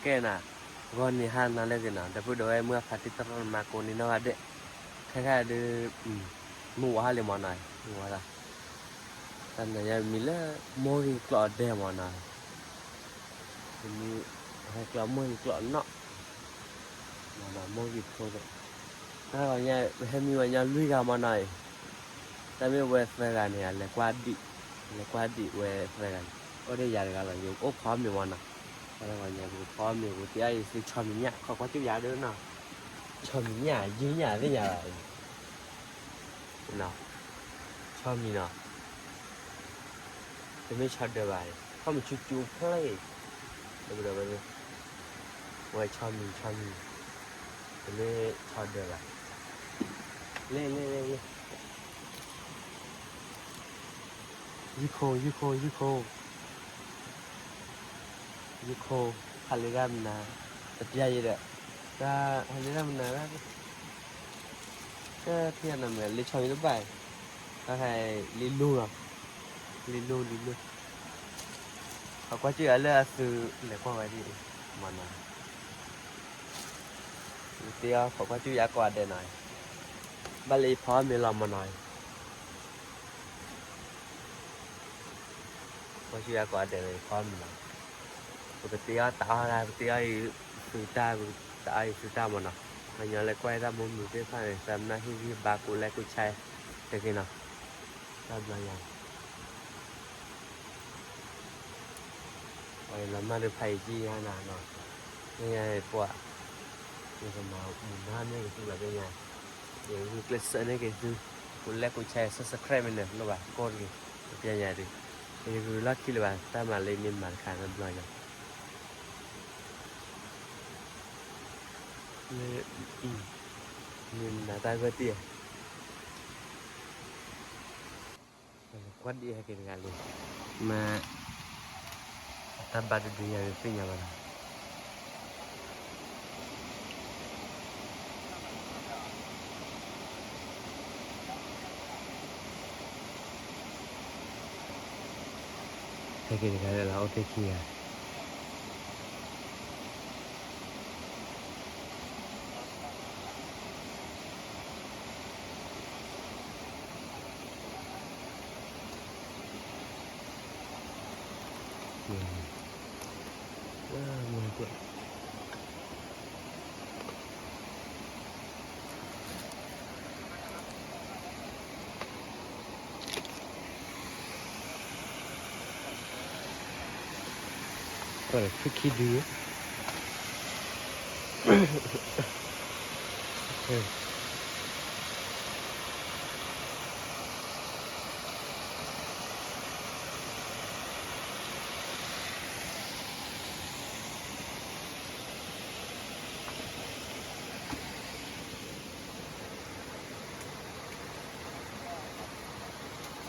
ကဲနၤ, ဂီၤနံၤဟါနၤလၢအဂ့ၤနီၤ, ဒီပုၢ်ဒီဝဲၢ်မုၢ်အဖါတံၢ်သရၣ်သမါကိးန့ၣ်နီၢ်ဂၤဒဲး, ခဲခါဒုး မုၢ်ဝါဟါလံမၢ်နီၤ, မုၢ်ဝါလီၤ, တၢ်နၤယၤမံၤလၢ မိၢ်ဂ့ၤကျိးဒဲးမၢ်နီၤ, မံၤဟဲကျိးမိၢ်ဂ့ၤကျိးနီၢ်, မၢ်နီၤ မိၢ်ဂ့ၤဖိဒီး, တၢ်ဂီၤညါ ပဟဲမံဝဲညီလွံၢ်ဂၤမၢ်နီၤအံၤ, တၢ်မ့ၢ်ဝဲသၢဂၤန့ၣ် လဲၤကွၢ်ဒံး, လဲၤကွၢ်ဒံးဝဲသၢဂၤန့ၣ် အိၣ်ဒီးယၤတဂၤလီၤ, ယအိၣ်ဖီမ့ၤမၢ်နီၤ, တၢ်ဂီၤညါပကဖီမ့ၤ ပကတဲအီၤအံၤသုဆီမံၤညၣ် ခိးကွၢ်စူၣ်ယၤဒုးနီၤ, ဆီမံၤညၣ် ယုၢ်ညၣ်သ့ၣ်ညါဘၣ်အံၤ နီၤ, ဆီမံၤနီၤ, တမ့ၢ်ဆီဒၢးဘၣ်, ဖီမ့ၤဆူၣ်ကၠူဖျဲၣ်, ဒီပုၢ်ဒီဝဲၢ်, ဝဲဆီမံၤ ဆီမံၤ, တမ့ၢ်ဆီဒၢးဘၣ်, လဲၤလဲၤလဲၤလဲၤ, ယုၢ်ခိၣ် ယုၢ်ခိၣ် ယုၢ်ခိၣ် ယုၢ်ခိၣ်, ဟးလ့တၢ်မနၤ, တပျၢ်ယဲဒီး, တၢ်ဟးလ့တၢ်မနၤ, တၢ်ထံၣ်နမ့ၢ်လ့ဆီမံၤတဘၣ်, တၢ်ဟဲလ့လိၢ်လီၤ, လ့လိၢ် လ့လိၢ်, ခိးကွၢ်စူၣ်ယၤလၢအသုးလဲၤကွၢ်ဝဲဒၣ်, မၢ်နီၤ, ပကတဲအီၤခိးကွၢ်စူၣ်ယၤကိးဂၤဒဲးနီၤ, ဘၣ်လၢယဖီမ့ၤလီၤမၢ်နီၤ ကွၢ်စူၣ်ယၤကိးဂၤဒဲးလၢယဖီမ့ၤနီၤ, ပကတဲအီၤတၢ်အီၣ်တၢ် ပတဲအီၤအံၤသုတၢ်, ပတၢ်အီၣ်အံၤသုတၢ်မၢ်နီၤ, ပှၤကညီလၢကွၢ်တၢ်မိၢ်မုာ်သ့ၣ်တဖၣ်န့ၣ် သးမနၢ်ဟ့ၣ်ဂံၢ်ဘါကိးလဲၣ်ကိးဆါ, တဂ့ၤနီၤ, တၢ်ဘျီယၤ ပှၤအံၤလီၤမၢ်ဒုးဖးယံာ်ကံယါနၤနီၤ, သ့ၣ်ညါပှၤ, ယကမၤမုာ်နၤမ့ၢ်ကသူလီၤသ့ၣ်ညါ, ယဂုာ်ကျဲးစၢးန့ၢ်က့ၤသု, ကိးလဲၣ်ကိးဆါ subscribe မ့ၢ်န့ၣ်လိၣ်ဘၣ်ကိးတဂ့ၤ, ပပျဲညါဒုး, ယဂုာ်လီၢ်ခံလၢၤဘၣ် တၢ်မၤလၢယမ့ၢ်မၤတခါန့ၣ်ဘျီညါ မ့ၢ်မနုၤတၢ်ဂၢၢ်တံၢ်ဧါ, ကွၢ်ဒ်ဟဲက့ၤတဂၤလံ, မ့ၢ်, တၢ်ဘၣ်တဒုညါသ့ၣ်ညါဘၣ်နီၤ ဟဲက့ၤတဂၤလၢ်လီၤ အိၣ်တ့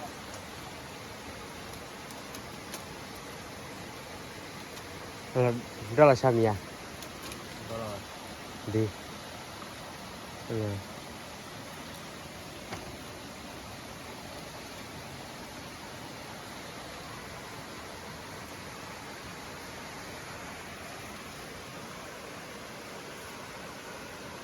ၢ်ခံဂၤ ဖုခံ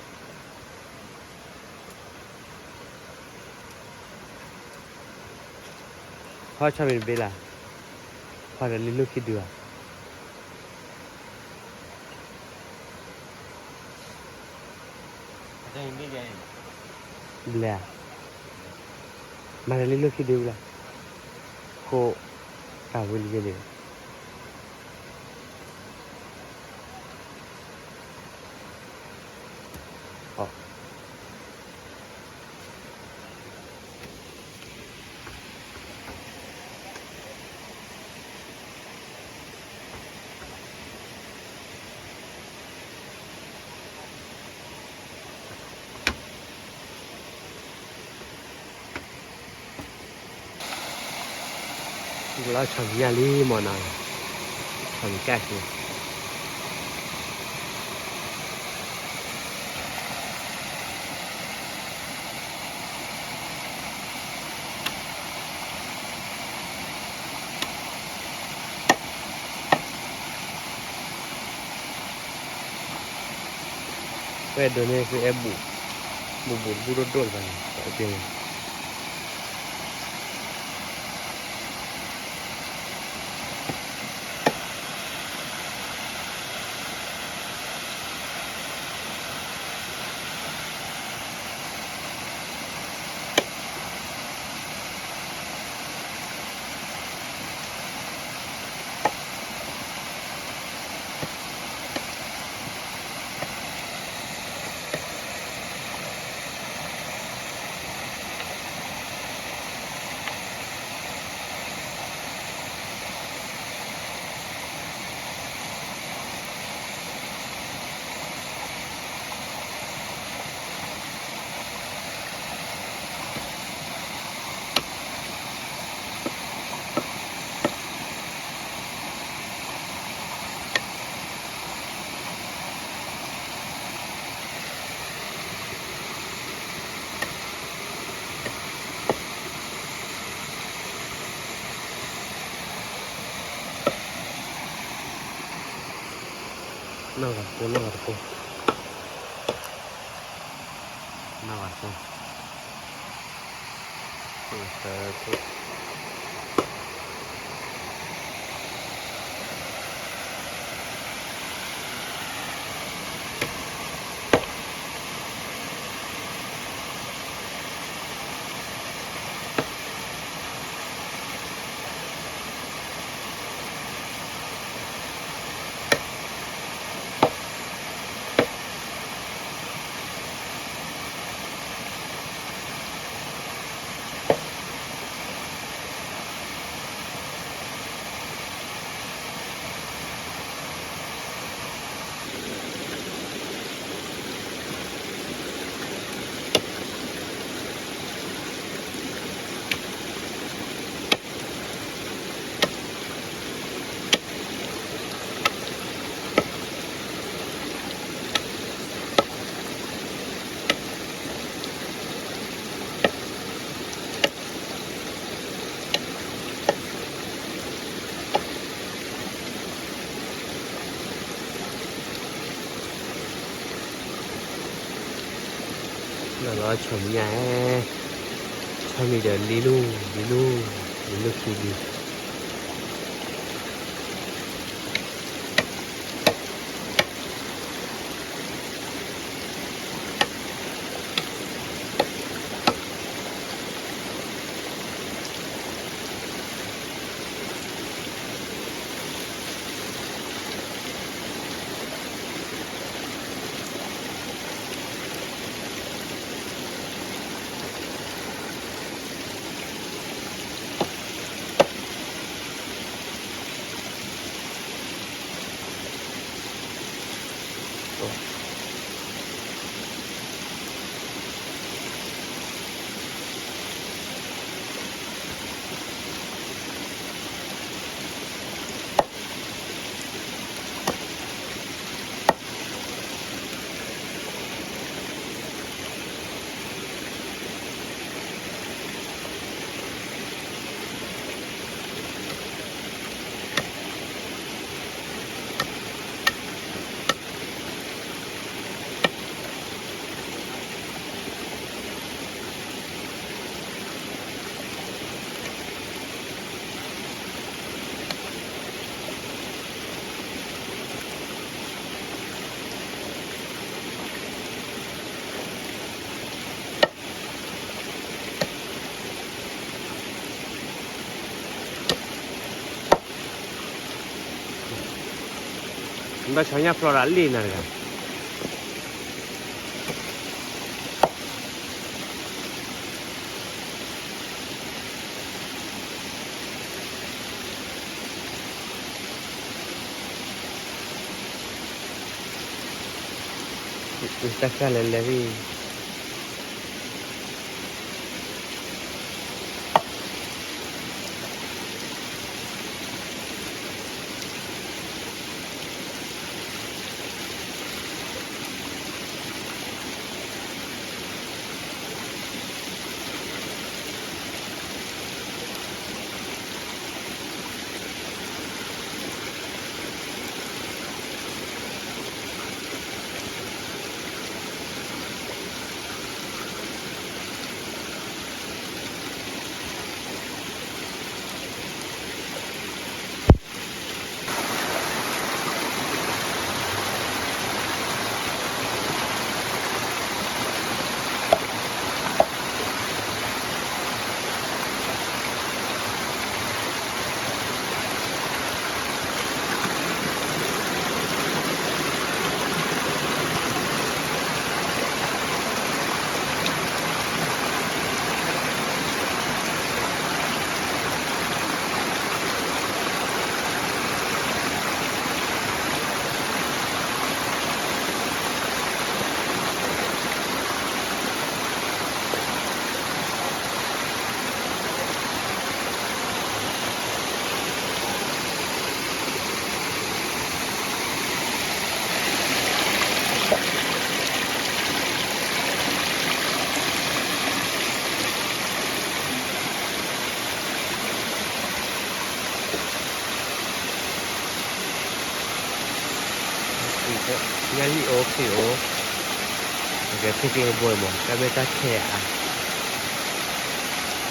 ဒု, ဒီးလီၤဆါမံၤဧါ, ဒ် ဖီဆီမံၤတဘ့ၣ်လၢ်, ဖီဒီးလံလိၢ်ခံဒုဧါ, ဘျဲၣ်ဧါ, မၤဒီးလံလိၢ်ခံဒုလၢ်, ခိၣ်, တၢ်ဝံၤလံယဲန့ၣ် လီၤဆီမံၤညၣ်လံမ့ၢ်နီၤ, ဆီမံၤကၣ်ဆူ ပကလီၤဆီမံၤညၣ်လံမ့ၢ်နီၤ, ဆီမံၤကၣ်ဆူ, ဖဲဒိးန့ၢ်သုအဲၣ်ဘူး, ဘူးဘူးတဘူၣ်ဒိၣ်ဒိၣ်တဖၣ်န့ၣ် ပက့ၤန့ၣ် နီၢ်ဂၤတပိၢ်, နီၢ်ဂၤတပိၢ်, နီၢ်ဂၤတပိၢ်, သၢပိၢ်. လီၤဆီမံၤညါ, ဆီမံၤဒီးလံလူၢ်, လံလူၢ်, လံလူၢ်ခံလံ. ဘၣ်ဆီညၣ်ဖျီဒၣ်လံနၤတဂၤ. တၢ်ဃၢ်လဲၤလဲၤဝံၤ ညၣ်လံၣ်အိၣ် ခရံာ်အိၣ်, ပကဲထံကျိတဘိအံၤမး တၢ်မ့ၢ်တၢ်ခဲအါ,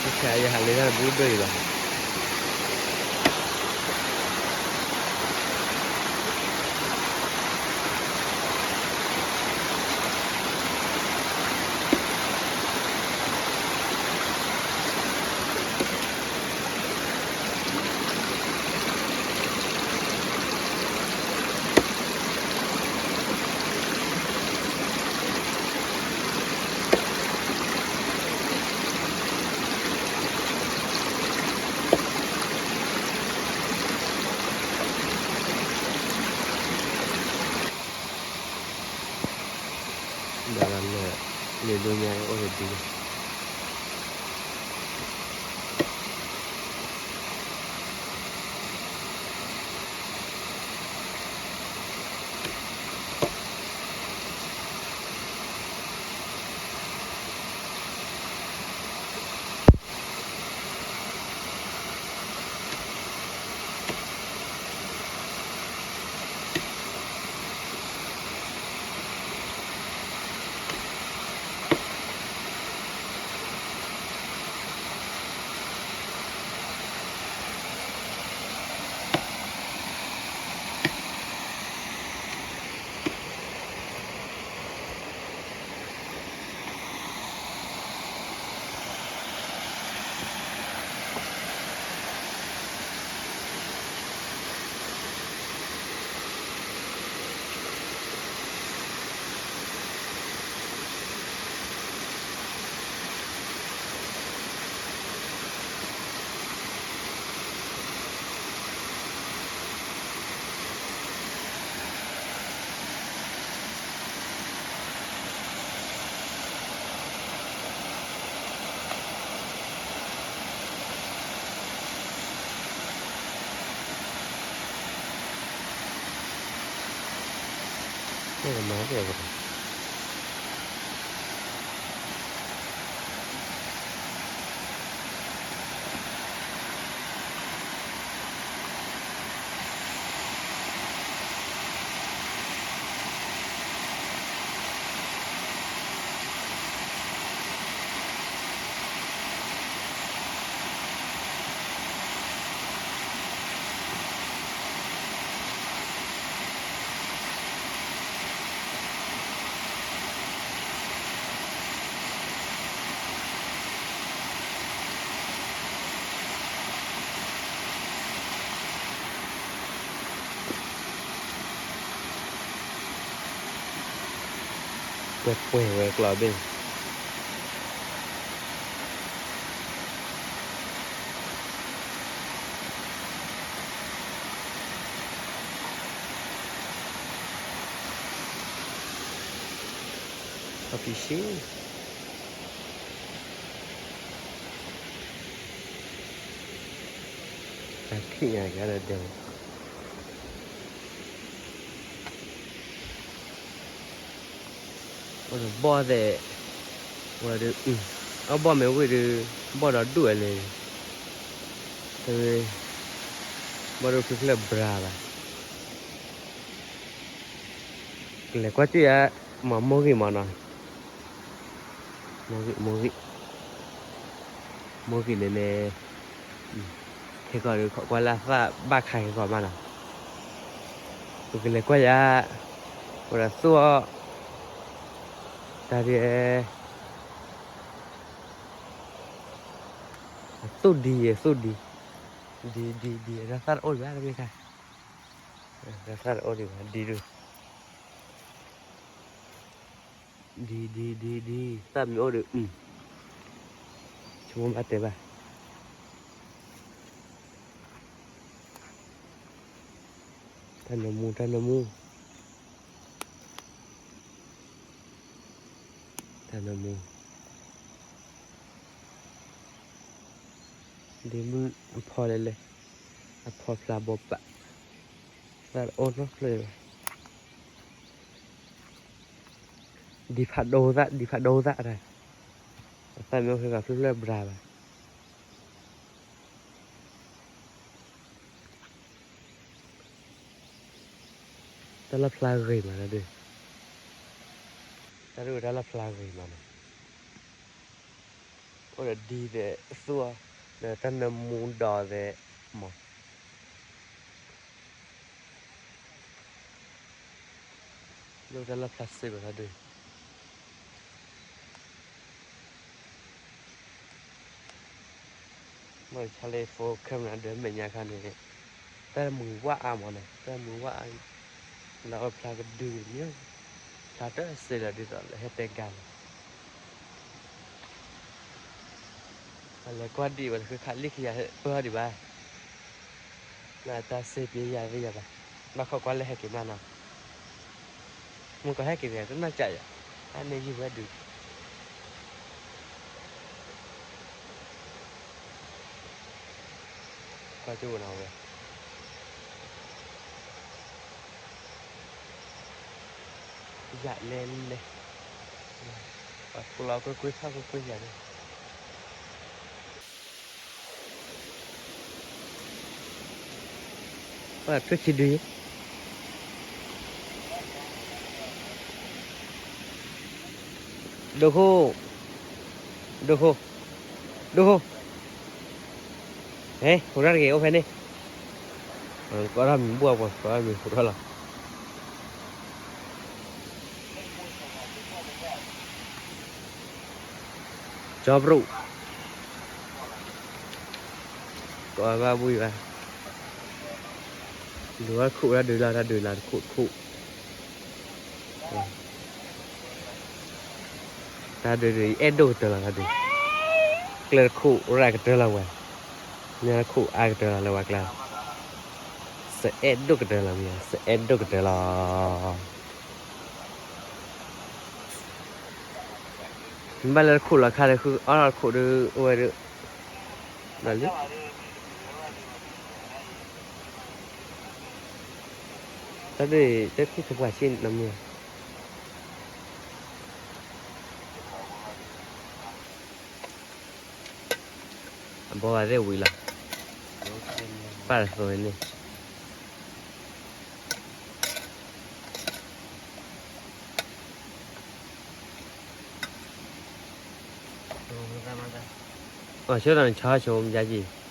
တၢ်ခဲအါ ယဟးလၢတၢ်တဘျုးဒိၣ်အံၤဘၣ်. ဒီးလၢ လံာ်ဒိၣ်ညါအံၤအိၣ်တဒု မၤသ့ၣ် ပှဲၤပှဲၤဝဲကျီဘ့ၣ် ခီပံၣ်ဆံ တၢ်ခံးညါကဒီးဒဲး အိၣ်ဒီးဘီၣ်သဲး ဝဲဒုး အဘီၣ်မ့ၢ်ဝံၣ်ဒုး ဘီၣ်ဒီးဒူၣ်ဝဲန့ၣ် တမ့ၢ် ဘီၣ်ဒိၣ်ဖျၢၣ်ဖျၢၣ်ဘြၤဘၣ် ကလဲၤကွၢ်စ့ၢ်ယါ မ့ၢ်မိၢ်ဂံၢ်မးနီၤ မိၢ်ဂံၢ် မိၢ်ဂံၢ် မိၢ်ဂံၢ်န့ၣ်န့ၣ် ခဲကီၢ်ဒီးကွၢ်လၢအသၣ်ဘၣ်ခါခဲကီၢ်မးနီၤ ပကလဲၤကွၢ်ယါ ဝဲဒၣ်သူၣ်အီၣ် တၢ်ဒ် အသူၣ်ဒံ အသူၣ်ဒံ ဒံ ဒံ ဒံ အတၢ်သၣ်တအိၣ်ဒံးဘၣ်တမ့ၢ်ခါ အတၢ်သၣ်တအိၣ်ဒံးဘၣ် ဒံဒုး ဒံ ဒံ ဒံ ဒံ သၣ်မ့ၢ်အိၣ်ဒီး ဆိကမိၣ်ဘၣ်တဲဘၣ် တၢ်နၢမူ တၢ်နၢမူ တၢ်နၢမူ ဒ့မုၣ်အဖီလဲၣ်လဲၣ် အဖီဖျါဘီပာ် သၣ်တအိၣ်နီတဖျၢၣ်ဘၣ် ဒံဖးဒိသၣ် ဒံဖးဒိသၣ်တၢ် အသၣ်မ့ၢ်အိၣ်ဖဲဘၣ်ဖျၢၣ်ဖျၢၣ်ဘြၤဘၣ်. တၢ်လီၢ်ဖျါဂ့ၤမးတၢ်ဒုး, တၢ်ဒုးတၢ်လီၢ်ဖျါဂ့ၤမးန့ၣ်, အိၣ်ဒီးဒ်သိးသူၣ်အီၤ, ဒီးတၢ်နၢမူဒီးသဲးမး, လၢတၢ်လီၢ်ဖျါစ့ၢ်ကီးတၢ်ဒုး မ့ၢ်ဆါလၢ phone camera ဒုးမဲာ်ညါခါန့ၣ်, တၢ်မုာ်ဝၣ်အါမးန့ၣ်, တၢ်မုာ်ဝၣ်အါ, လၢအဖျါကဒုးန့ၣ်, ဖျါတစ့လၢဒ်သိးလၢဟဲတဲကါလီၤ. အလဲၤကွၢ်ဒံးဝဲတဃုခးလံၣ်ခံယၤပၢၢ်ဒံးဘၣ်, နတၢ်စ့ပျ့ယၤသ့ယၤဘၣ်, ဘၣ်ခိးကွၢ်လၢဟဲက့ၤမးနီၤ, မ့ၢ်ကီးဟဲက့ၤန့ၣ် တနီၢ်ကၠးယၤ, အန့ၣ်ယုၢ်ဝဲဒုး ကွၢ်ကၠိဝဲနီၤဝဲ, ယၤလဲၤလဲၤ, ပှၤဖူလီၤကွ့ၢ်ကွ့ၢ်ထီၣ်ကွ့ၢ်ကွ့ၢ်ယၤန့ၣ်, ပှၤထွဲခံဒု, ဒိခိၣ်, ဒိခိၣ်, ဒိခိၣ်, ဟဲ ဟူးထီၣ်တက့ၢ် အိၣ်ဖဲန့ၣ်, ကိးထီၣ်မံၤဘှၢ်ပှၤ ကိးထီၣ်မံၤဟူးထီၣ်လီၤ. ကၠီပရူး, ကိးဘၣ်ဘှံးဘၣ်, ဒုးဝဲတခိၣ်တၢ်ဒုးလီၤ တၢ်ဒုးလီၤတခိၣ်တခိၣ်, တၢ်ဒုးဒုး ယအဲၣ်ဒိၣ်ကတၢၢ်လီၤ တၢ်ဒုး, ကျဲတခိၣ်ရၣ်ကတၢၢ်လီၤဝဲ, ညါတခိၣ်အါကတၢၢ်လီၤလၢဝဲကျါ, စအဲၣ်ဒိၣ်ကတၢၢ်လီၤမ့ၢ် စအဲၣ်ဒိၣ်ကတၢၢ်လီၤ. မ့ၢ်ဘၣ်လၢတခိၣ်လီၤခါဒီး ဃုအီၣ်တခိၣ်ဒီး အိၣ်ဝဲဒီး လီၤလံ. တၢ်ဒုး တၢ်ထံၣ်သပှၢ်ဆံးနီတမံၤ, အဘီဘၣ်သ့ၣ်ဝံၤလီၤ, ပၢ်တသိးန့ၣ် အဆၢဒီးနဆီဆိ မ့ၢ်ကက့ၤ,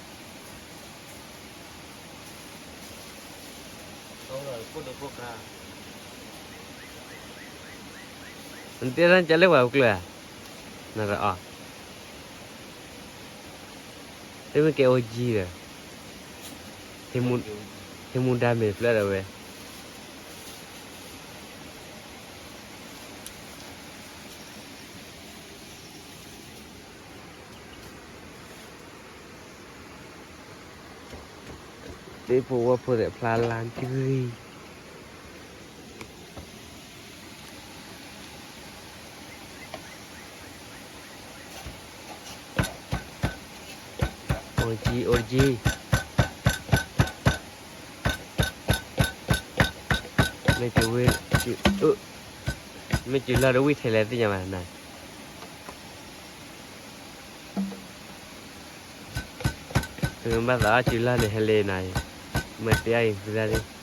နတဲတၢ်ကလဲၣ်ပှၤကျၢၤဧါ, နရအီၤ, တမ့ၢ်ကဲအိၣ်ကံဒီး, ဟ့ၣ်မူဒါမ့ၢ်ဖျၢၣ်ဒီးဝဲ သ့ၣ်ဖိဝၣ်ဖိသ့ၣ်ဖျါလါတဂ့ၤ, အိၣ်ကံ အိၣ်ကံ, မ့ၢ်ကဝံ, မ့ၢ်ကလီၤတဝံၣ်ထဲလဲၣ်သ့ၣ်ညါဘၣ်နၤ, သုမ့ၢ်ဘၣ်သးအီၣ်ကလီၤန့ၣ် ဟဲလ့နၤအံၤ, မ့ၢ်တဲအံၤသုသးဒ်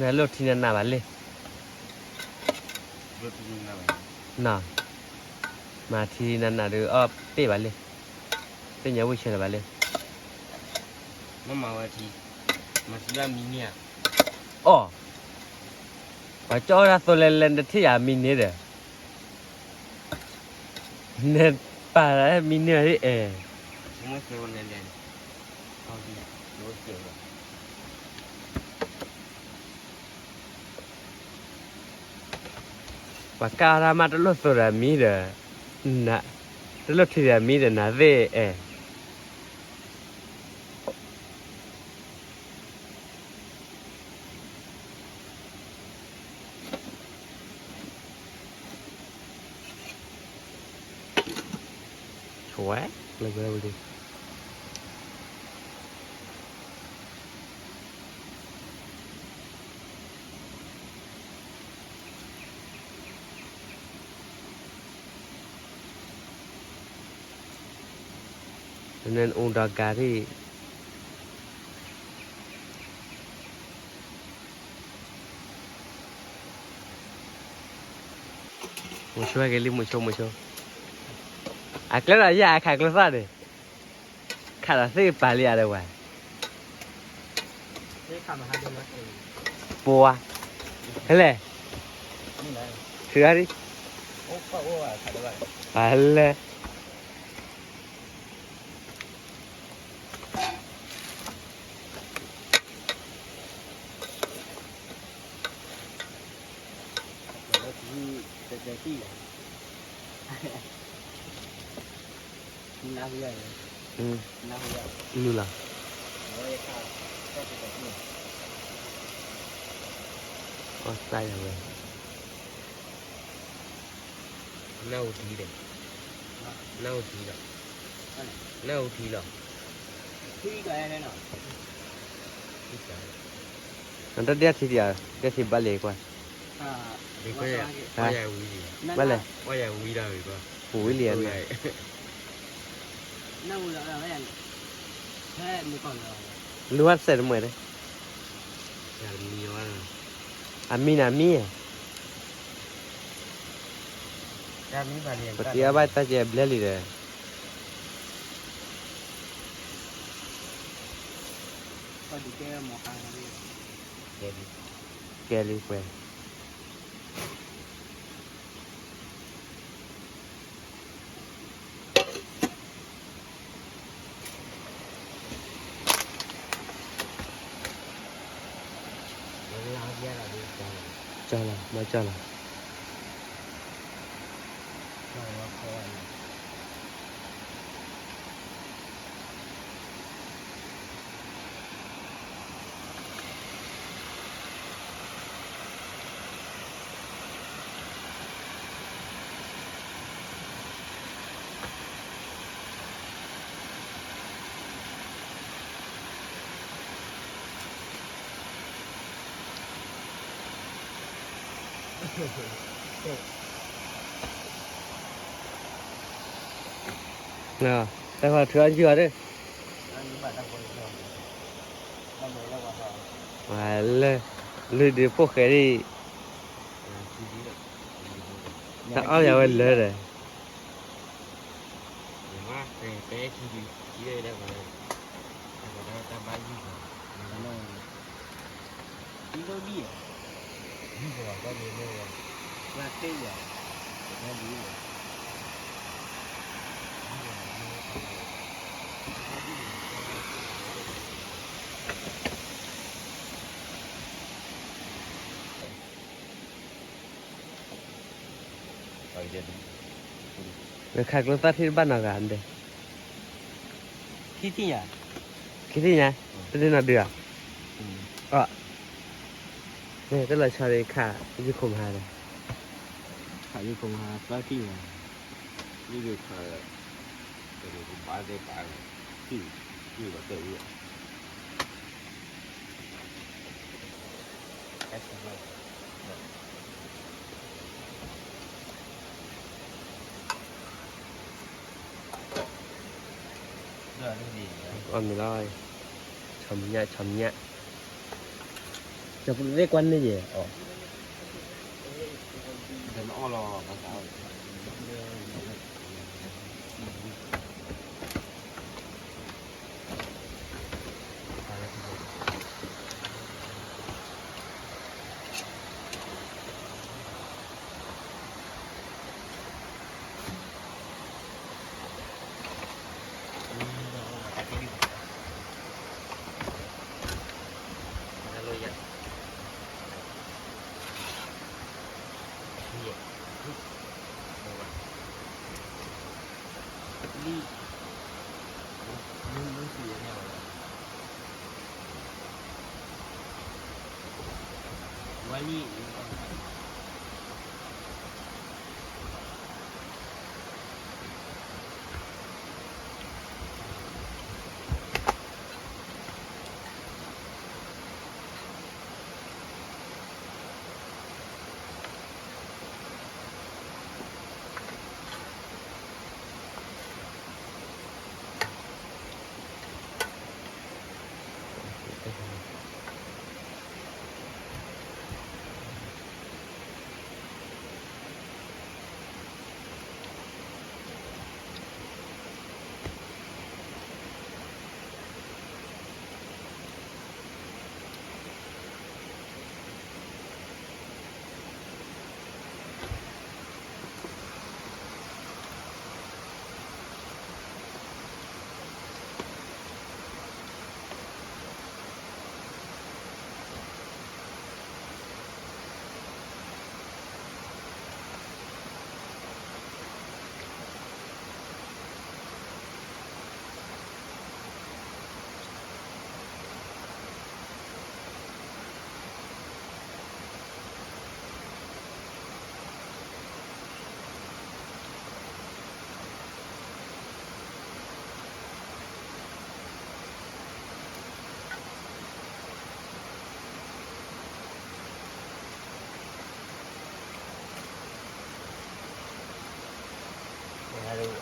နလိၣ်ထံနးနးဘၣ်လံ, မၤထံနးနးဒီးအီၣ်ပ့ၢ်ဘၣ်လံ, သ့ၣ်ညါဝံၣ်ဆၢလၢၤဘၣ်လံ, မၤဝဲထံ, မၤထံဘၣ်မံန့ၢ်ဧါ, အီၣ်, ပှၤကၠီအီၣ်တၢ်သိလဲၤလဲၤ နထံၣ်ယၤမံန့ၢ်ဒီး နပာ်လၢမံန့ၢ်ဒ်အဲၣ်, ပှၤကၢ်အီၣ်တၢ်မးတလိၣ်သိးဒီးမံဒီး, တလိၣ်ထံဒီးမံဒီးနၤသ့ၣ်အဲၣ် ဝဲ, လၢဝဲဝံၤလံ, နအိၣ်ဒီးကၤထံၣ် မုဆိဟဲက့ၤလံ မုဆိ မုဆိ, အကျဲဒီးယၤအခးကျိသၣ်န့ၣ်, ခးဒီးသ့ၣ်ပာ်လံအဒဲဝဲ, ပှၤ, ဟဲလဲၣ်, ထုဂၤဒံး, အလဲၣ် နုာ်လီၤ, အီၣ်စၢ်ယၤဝဲ, နၢ်ဟူထံဒီး, နၢ်ဟူထံလီၤ, နၢ်ဟူထံလီၤ, နတၢ်ဒၣ်ထံဒံးဧါ, ဒၣ်ထံဘၣ်လဲၣ်ကွၢ်, ဘၣ်လဲၣ်, ဝံၤလံဧါ, လူဝဲစဲးတမံၤ, အမံၤန့ၣ်အမံၤ, ပတံၤအဘၣ်တၢ်ကဲဘျဲလံဒီး, ကဲလံကွဲ ကၠီလီၤ, မၤကၠီလီၤ. တၢ်ဖးထုအီၣ်ယုၢ်အီၤဒၣ်, လၢ လုၢ်ဒုးဖိၣ်ဃဲဒံး, တၢ်အီၣ်ယၤဝဲလၢဒီး နခးကျိသၣ်ထံၣ်တဘၣ်နီတဂၤဒဲး, ခံထံၣ်ညါ, ခံထံၣ်ညါ, တဒုနီၤဒုးဧါ, အၢ်, တၢ်လီၤဆီဒံးခး ယုၢ်ခိၣ်မဟါဒီး, ခးယုၢ်ခိၣ်မဟါသၢထံၣ်ညါ, ယုၢ်ခိၣ်ခး အီၣ်မ့ၤလီၤ, ဆီမညၣ် ဆီမညၣ်, ကၠီပူၤသ့ၣ်ကွၢ်န့ၢ်ယဲၢ်အီၤ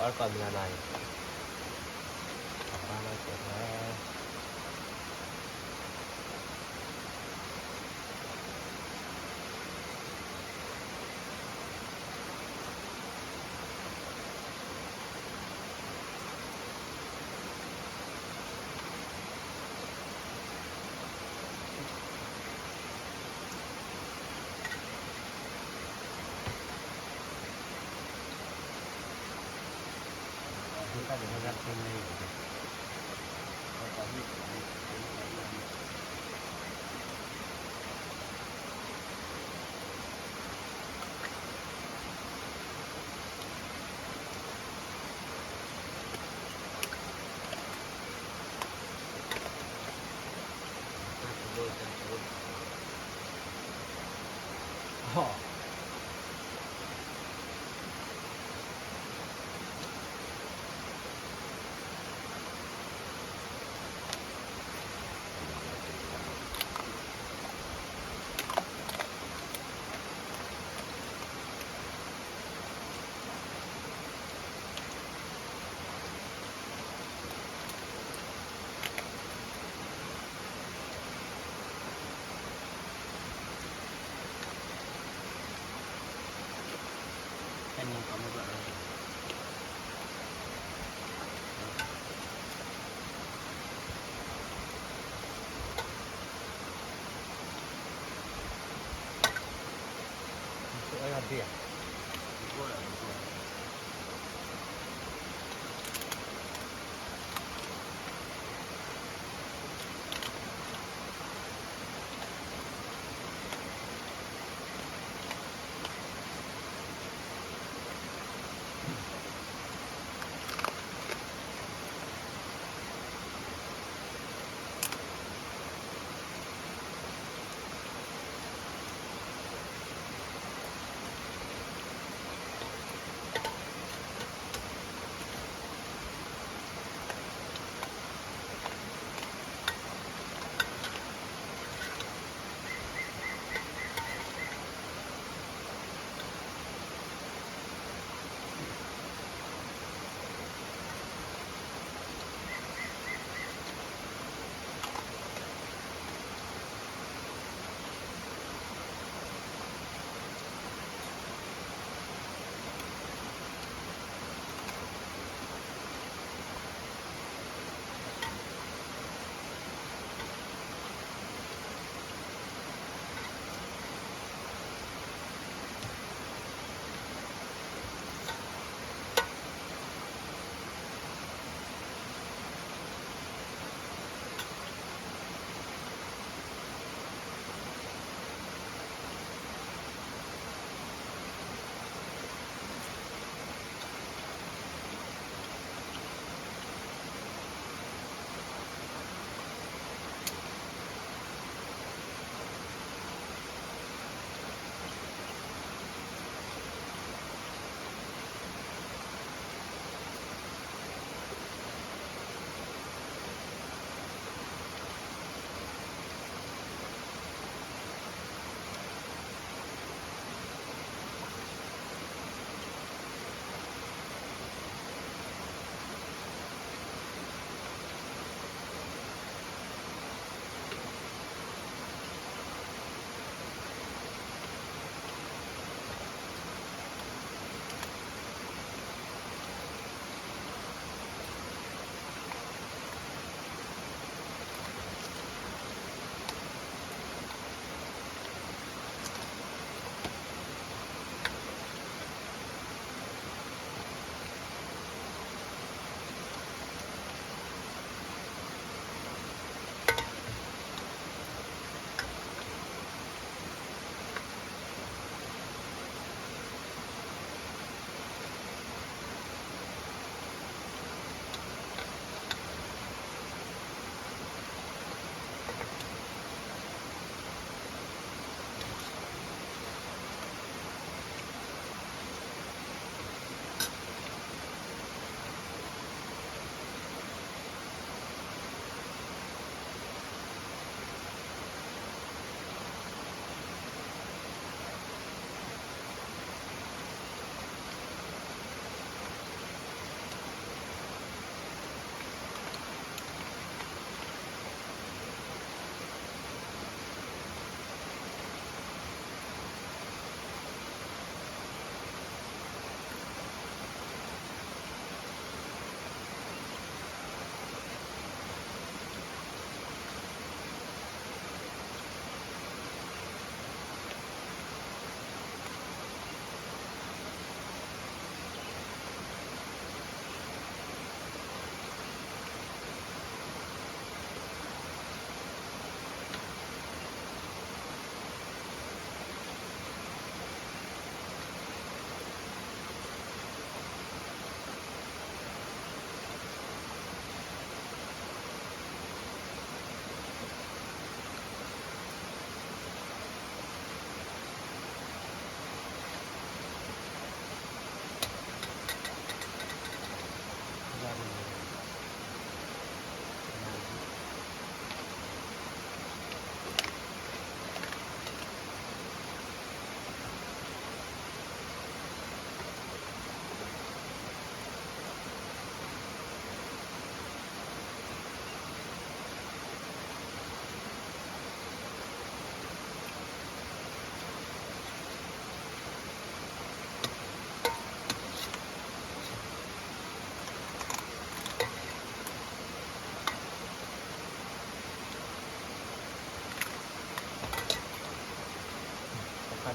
အီၣ်ကီၢ်မံၤလီၤနီၤအံၤ, အဘၣ်လီၤကဲးလီၤ.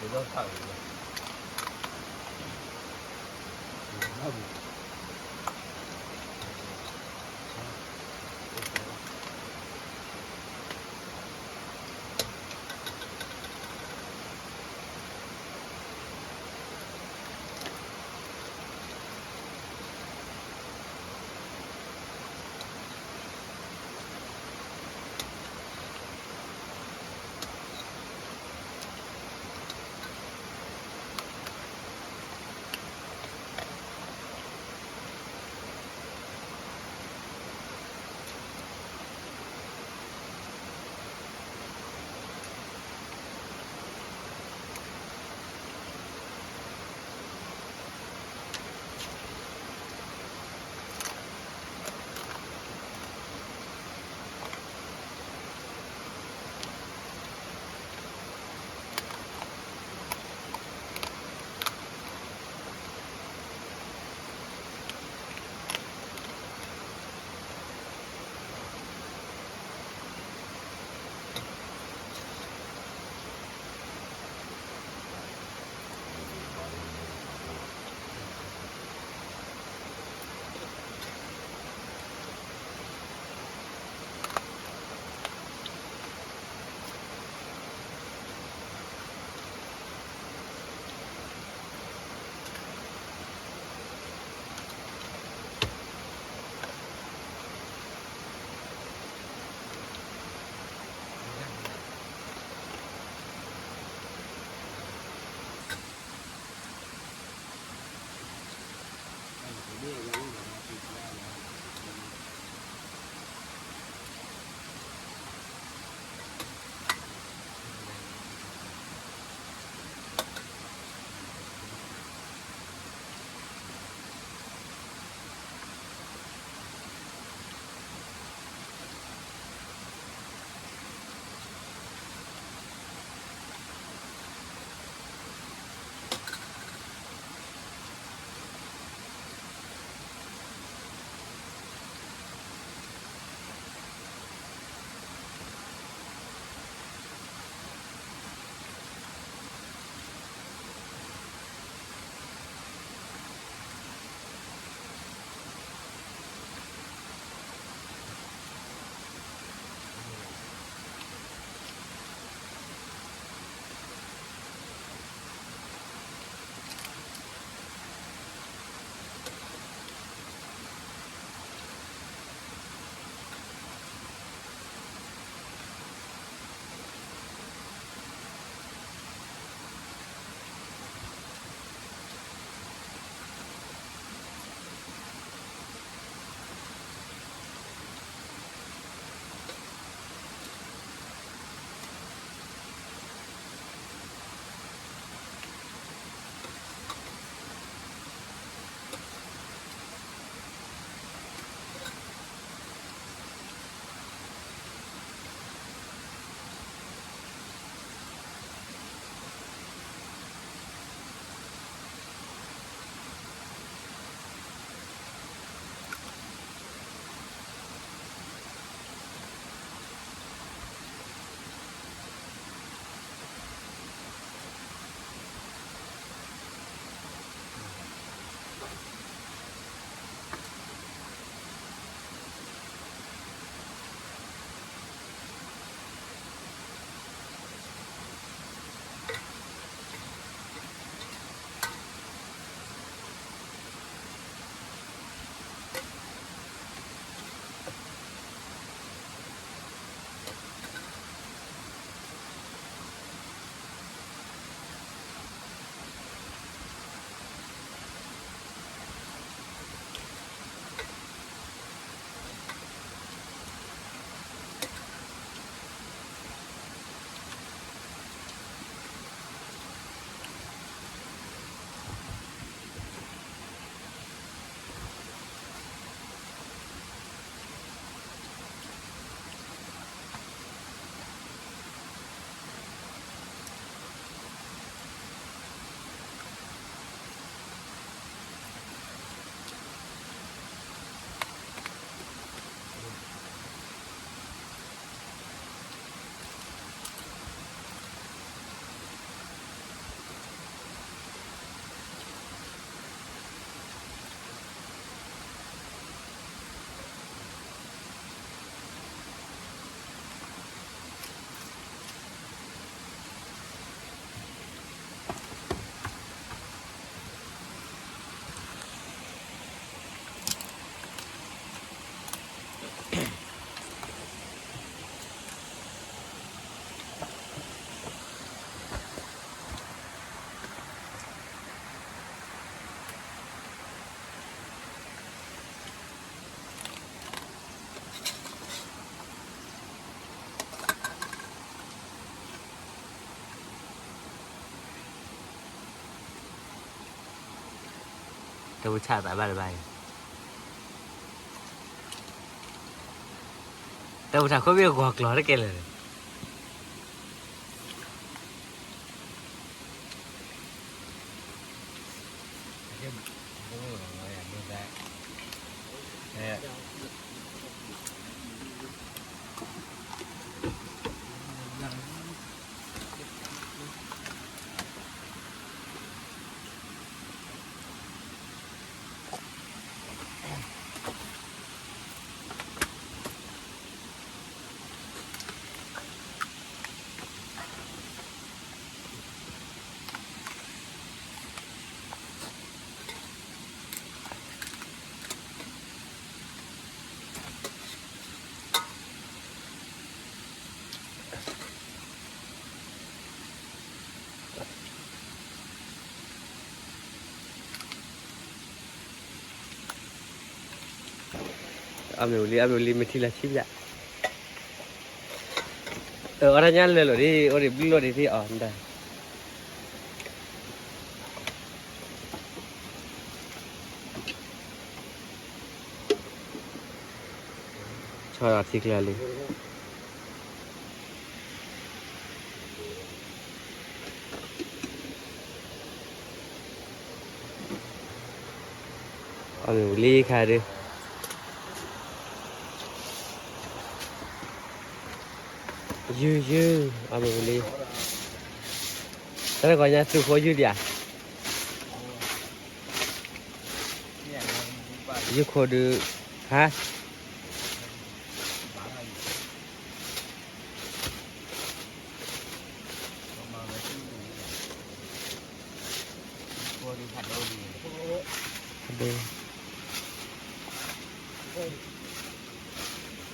ဒီးဖးဝဲလီၤ. တၢ်ပူၤဆၣ်သးဘၣ်တဘၣ်အံၤ, တၢ်ပူၤဆၣ်ခိၣ်ဘ့ၣ်ဂီၤကျီၤတကဲလၢာ်န့ၣ်, အမ့ၢ်ဝံၤလံ အမ့ၢ်ဝံၤလံ မ့ၢ်ထံလၢဆံးယၤ, အီၣ်တၢ်ညၣ်လၢာ်လီၤဒ် အိၣ်ဒံးဘျုးလီၤဒ်ထံအီၤဒၣ် ဆီထံကျါလံ, အမ့ၢ်ဝံၤလံခါဒုး, ယုၢ်ယုၢ် အမ့ၢ်ဝံၤလံ, တၢ်တဂီၤညါသုးဖိယုၢ်ဒံးဧါ, ယုၢ်ခိၣ်ဒုး, ဟါ ပျဲၢ်ဘျိ ပျဲၢ်ဘျိ, ပျဲၢ်ဘျိသၢဘိလီၤ, ပျဲၢ်ဘျိဘှ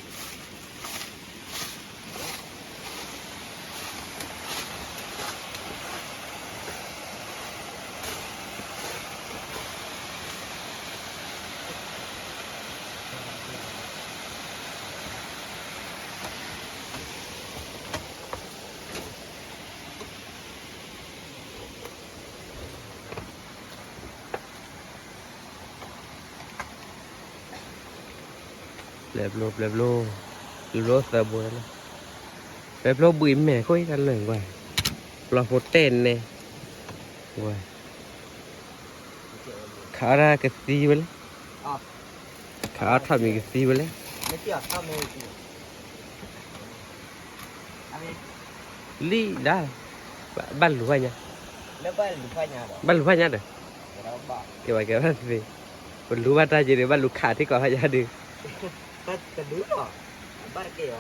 ံးမဲာ်ခိၣ်အံၤတၢ်လၢာ်ကွၢ်, ပျီဖိတဲာ်နဲ, ကွၢ်, ခးအီၣ်တၢ်ကသံဝဲလဲၣ်, ခးအီၣ်ထီၣ်မံၤကသံဝဲလဲၣ်, လံၣ်ဒၣ်, ဘၣ်လူၤဖးညါ, ဘၣ်လူၤဖးညါဒီး, ကဲဘၣ်ကဲဘၣ်သ့, ပလူၤဘၣ်တၢ်က့ၤဒီး ဘၣ်လူၤခးထံကီၢ်ဖးညါဒုး ကဲဘၣ်မ့ၢ်ပတၢ်သး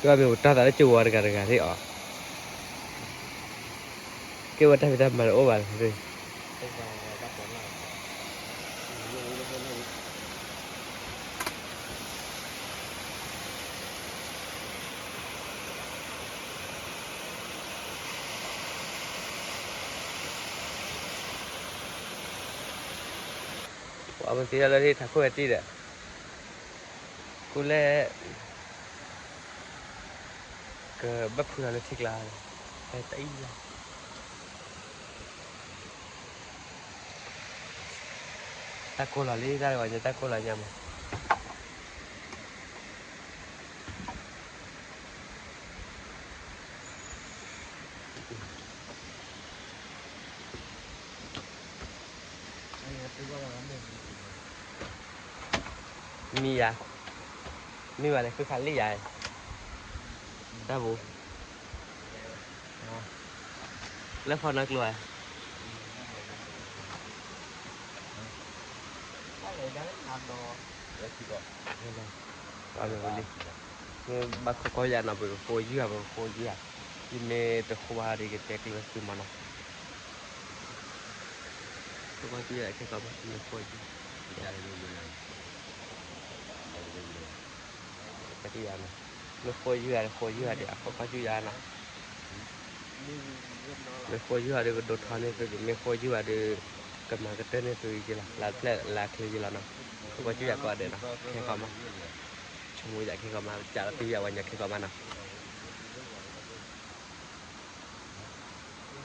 လၢကဝီၤတဂၤတဂၤသ့ၣ်အီၤ, ကဲဝဲတၢ်ဖံးတၢ်မၤတအိၣ်ဘၣ်လီၤ, ပှၤမ့ၢ်သ့ၣ်ညါလၢထံထးခိၣ်ဝဲတံၢ်ဒီး, ကူလဲၣ်, ကဘၣ်ဖုးလီၤလၢထံကျါ, ဟဲတအံၣ်လီၤ, တၢ်ကိၢ်လီၤလံ တၢ်တဂီၤညါ တၢ်ကိၢ်လီၤညါမး မံယၤ, မံဘၣ်လဲၣ် ဃုခးလံယၤ, တၢ်ပူၤ, လၢဖီနီကျိဧါ, လၢ အဝဲလံ, မ့ၢ်ဘၣ်ခိးကီယၤနီၤ ပကဃိယုၢ်ဧါ ပကဃိယုၢ်ဧါ, ယမ့ၢ်တဃိဘၣ်ဒီး ကတဲကျၢၤသုမးနီၤ, ဃိကီယုၢ်ခဲကီးဘၣ် မ့ၢ်ဃိယုၢ်, တယၤနီၤ, မ့ၢ်ဃိယုၢ်ဧါဒီး ဃိယုၢ်ဧါဒီး အဃိကီယုၢ်ယၤနီၤ မ့ၢ်ဃိယုၢ်ဘၣ်ဒီး ကဒိးထီန့ၢ်သု, မ့ၢ်ဃိယုၢ်ဘၣ်ဒီး ကမၤကတၢၢ်န့ၢ်သုယ့လီၤ, လၢပျဲၢ်လၢချ့ယ့လီၤနီၤ, ဃိကီၢ်စူၢ်ယၤကိးဂၤဒဲးနီၤ, ခဲကီးမး, ဆိကမိၣ်ယၤခဲကီးမး, ကးလီၤသုယၤဝဲညါခဲကီးမးနီၤ,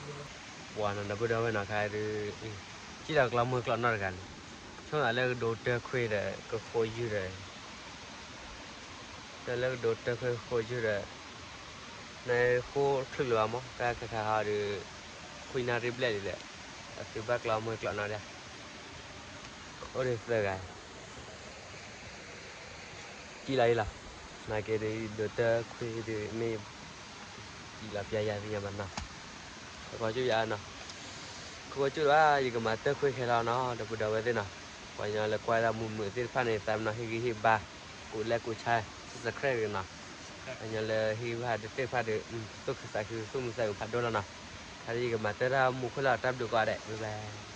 ပှၤနီၤ ဒီပုၢ်ဒီဝဲၢ်နီၤ ခါဒုး ကံၣ်ဒီးကျီမုၢ်ကျီနီၢ်တဂၤန့ၣ် ဆိကမိၣ်လၢကဒိတၢခွ့ဒီးကဃိယုၢ်ဒီး တၢ်လၢကဒိတၢခွ့ဃိယုၢ်ဒီး နဃိချုးလၢၤဘၣ်မး တၢ်ခါခါဟီဒီး ခွံနၣ်ရံၣ်ဘျဲၣ်လံဒီး အသုဘၣ်ကျီမုၢ်ကျီနီၢ်ဒၣ် အိၣ်ဒံးသၢဂၤ ကံၣ်လီၤအံၤလီၤ, နာ်က့ဒီး ဒိးတၢခွ့ဒီး မ့ၢ် ကံၣ်လီၤပျၢ်ယၤသ့ၣ်ညါဘၣ်နီၤ, ခီကၠူၣ်ယၤနီၤ, ခီကၠူၣ်ဘၣ် ယကမၤတၢခွ့ခဲလီၤနီၤ ဒီပုၢ်ဒီဝဲၢ်သ့ၣ်နီၤ, ပှၤကညီလၢကွၢ်တၢ်မုာ်မုာ်သ့ၣ်တဖၣ်န့ၣ် သးပ့ၤနီၣ်ဟ့ၣ်ဂံၢ်ဟ့ၣ်ဘါ, ကိးလဲကိးဆါ subscribe နီၤ, ပှၤကညီလၢဟ့ၣ်ဂံၢ်ဟ့ၣ်ဘါတသ့ၣ်တဖၣ်ဒီး သူၣ်ခုသးခု သူၣ်မုာ်သးမုာ်ဖးဒိၣ်လီၤနီၤ, ခါဒ်ယကမၤတၢ်တၢ်မူခိၣ်လီၤ တၢ်ဘျုးကိးဂၤဒဲး bye bye.